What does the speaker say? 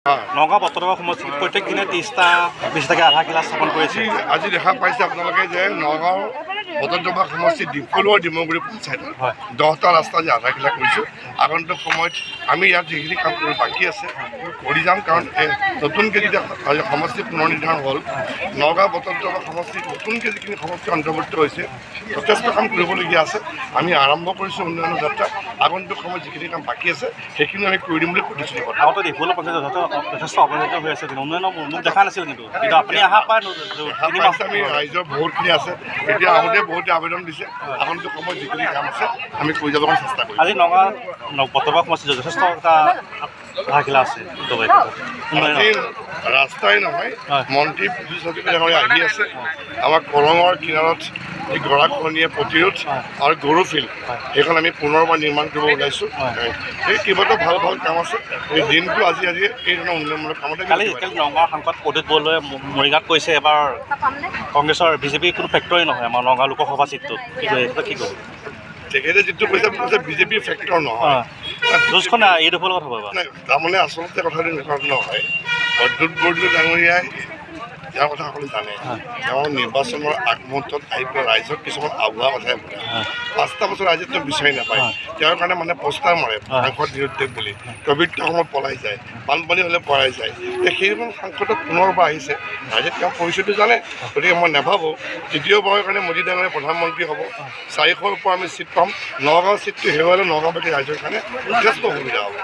নগাঁও বটদ্ৰৱা সমষ্টিত প্ৰত্যেক দিনে 30টা 20টাকৈ আধাৰশিলা স্থাপন কৰিছে। আজি দেখা পাইছে আপোনালোকে যে নগাঁও বটদ্ৰৱা সমষ্টিত ডিফলু আৰু ডিমগুৰি পঞ্চায়তত 10টা ৰাস্তা আজি আধাৰশিলা কৰিছোঁ। আগন্তুক সময়ত আমি ইয়াত যিখিনি কাম কৰিব বাকী আছে কৰি যাম, কাৰণ এই নতুনকৈ যেতিয়া আজি সমষ্টি পুনৰ নিৰ্ধাৰণ হ'ল, নগাঁও বটদ্ৰৱা সমষ্টিত নতুনকৈ যিখিনি সমষ্টি অন্তৰ্ভুক্ত হৈছে, যথেষ্ট কাম কৰিবলগীয়া আছে। আমি আৰম্ভ কৰিছোঁ উন্নয়নৰ যাত্ৰা। আগন্তুক সময়ত যিখিনি কাম বাকী আছে, সেইখিনি আমি কৰি দিম বুলি প্ৰতিশ্ৰুতিবদ্ধ। আগতে ডিফলু পঞ্চায়ত যথেষ্ট অৱহেলিত হৈ আছে, কিন্তু উন্নয়নৰ মুখ দেখা নাছিল। কিন্তু কিন্তু আপুনি অহা প্ৰায় দেখা 3 মাহ পাইছে, আমি ৰাইজৰ বহুতখিনি আছে। এতিয়া আহোঁতে বহুতে আবেদন দিছে। আগন্তুক সময়ত যিখিনি কাম আছে, আমি কৰি যাবৰ কাৰণে চেষ্টা কৰিম। আজি নগাঁও বটদ্ৰৱা সমষ্টিত যথেষ্ট এটা আধাৰশিলা আছে। আজি ৰাস্তাই নহয়, মন্ত্ৰী পীযুষ হাজৰিকা ডাঙৰীয়া আহি আছে। আমাৰ কলঙৰ কিনাৰত যি গৰাখহনীয়া প্ৰতিৰোধ আৰু গৰু ফিল্ড, সেইখন আমি পুনৰবাৰ নিৰ্মাণ কৰিব ওলাইছোঁ। এই কেইবাটাও ভাল ভাল কাম আছে। এই দিনটো আজি আজি এই ধৰণৰ উন্নয়নমূলক কামতে কালি কালি নগাঁও সাংসদ প্ৰদ্যুৎ বৰদলৈয়ে মৰিগাঁৱত কৈছে, এবাৰ কংগ্ৰেছৰ বিজেপিৰ কোনো ফেক্টৰী নহয় আমাৰ নগাঁও লোকসভা চিটটোত। কি কয়, এইটো কি ক'ব? তেখেতে যিটো কৈছে, কৈছে বিজেপিৰ ফেক্টৰ নহয়। যুঁজখন এই দুফৰ লগত হ'ব এবাৰ। নাই, তাৰমানে আচলতে কথাটো এনেকুৱা নহয়। প্ৰদ্যুৎ বৰদলৈ ডাঙৰীয়াই ইয়াৰ কথা সকলোৱে জানে। তেওঁ নিৰ্বাচনৰ আগমুহূৰ্তত আহি পেলাই ৰাইজক কিছুমান আভুৱা কথাই বোলে। 5টা বছৰ ৰাইজে তেওঁ বিচাৰি নাপায়। তেওঁৰ কাৰণে মানে পোষ্টাৰ মাৰে সাংসদ নিৰুদ্দেশ বুলি। পবিত্ৰ সময়ত পলাই যায়, বানপানী হ'লে পলাই যায়। এতিয়া সেইজন সাংসদক পুনৰবাৰ আহিছে, ৰাইজে তেওঁৰ পৰিচয়টো জানে। গতিকে মই নাভাবোঁ। তৃতীয়বাৰৰ কাৰণে মোদী ডাঙৰীয়া প্ৰধানমন্ত্ৰী হ'ব। 400ৰ পৰা আমি চিট পাম। নগাঁও চিটটো হেৰুৱালে নগাঁওবাসী ৰাইজৰ কাৰণে যথেষ্ট অসুবিধা হ'ব।